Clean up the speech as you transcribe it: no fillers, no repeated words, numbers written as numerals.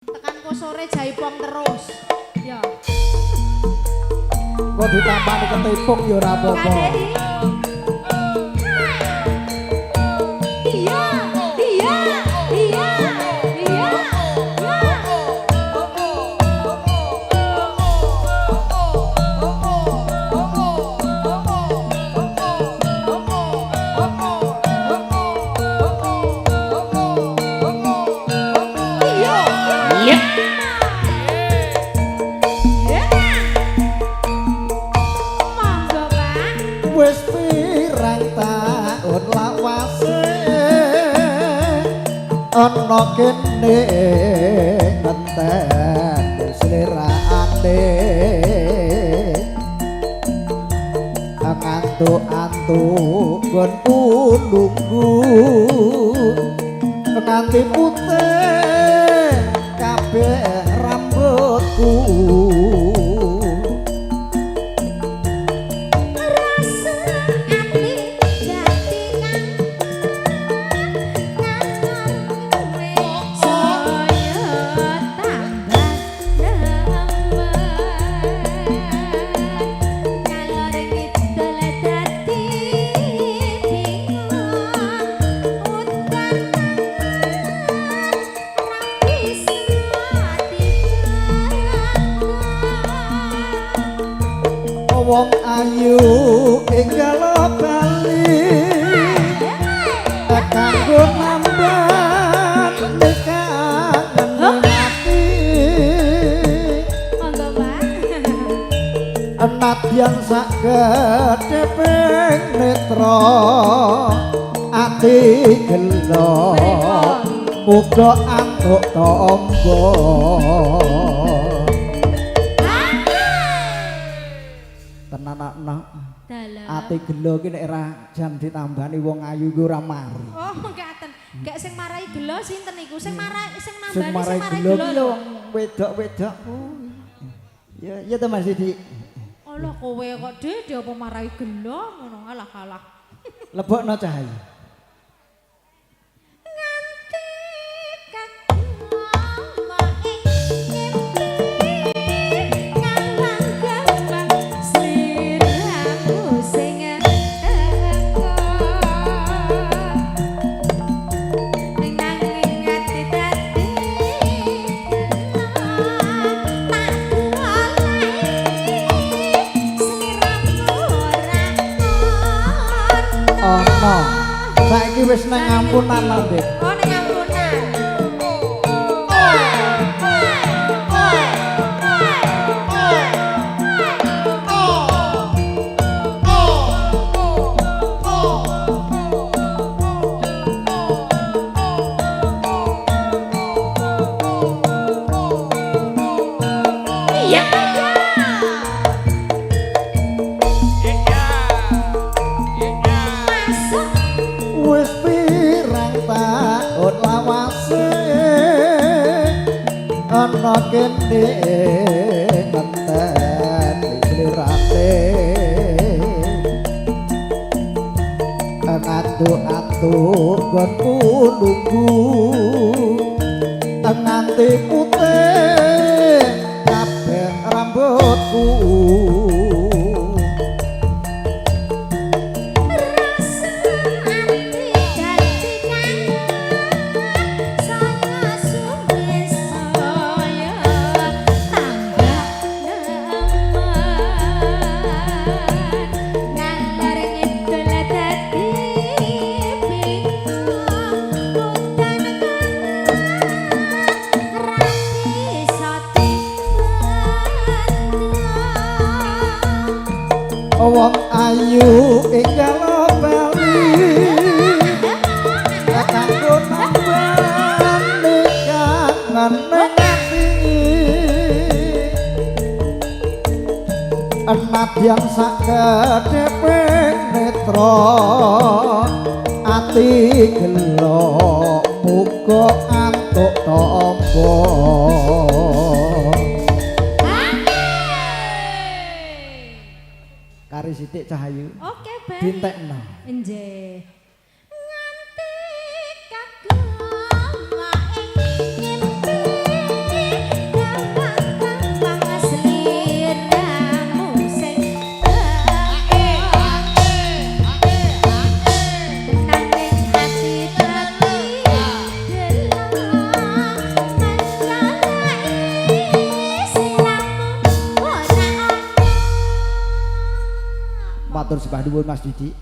Tekan ko sore jaipong terus. Ya. Kok ditampani ketipung ya ora apa-apa. KDI. Iya, iya, iya, iya, iya. Iya. Iya. Iya. Monggo, Pak. Wis pirang taun lawase ana kene ngenteni slirane, ngantuk-antuk nggonku nunggu nganti putih kabeh rambutku. Rasa ati dadi kangen kowe saya tambah nemen, ngalor ngidul dadi bingung, udan kangen ra bisa dibendung. Wong ayu enggal bali kanggo nambani kangen ati. Monggo, Pak. Nadyan sak gedheping netra ati gelo, muga antuk tombo. Tenan ana Dalam. Ati gelo ki nek ora jan ditambani wong ayu iku ora mari. Oh, ngaten. Gak sing marai gelo sinten niku? Sing marai, sing Sing nambani, marai sing marai gelo gelo ki lho. wong wedok-wedok kuwi. Ya, ya to, Mas Didi. Alah, kowe kok Dede apa marai gelo ngono, alah alah. Lebokno Cahayu. Nganti kagama ing ngimpi ngambang-gambang sliramu sing teko, nanging ati dadi gelo, tak goleki sliramu ora Ana. ana. Saiki wis nang ampunan lho, Dik. Oh, ning ampunan. Iya. Masuk. Wis pirang taun lawase ana kene ngenteni slirane, ngantuk-antuk nggonku nunggu nganti putih kabeh rambutku. Rasa ati dadi kangen saya suwe saya tambah nemen, ngalor ngidul dadi bingung, udan kangen ra bisa dibendung. Wong ayu enggal bali kanggo nambani kangen ati, nadyan sak kedheping netra ati gelo, muga antuk tombo. Kari sithik, Cahayu. Oke, baik. Dintekno. Nggih. Nganti kagama ing ngimpi. Matur sembah nuwun, Mas Didi.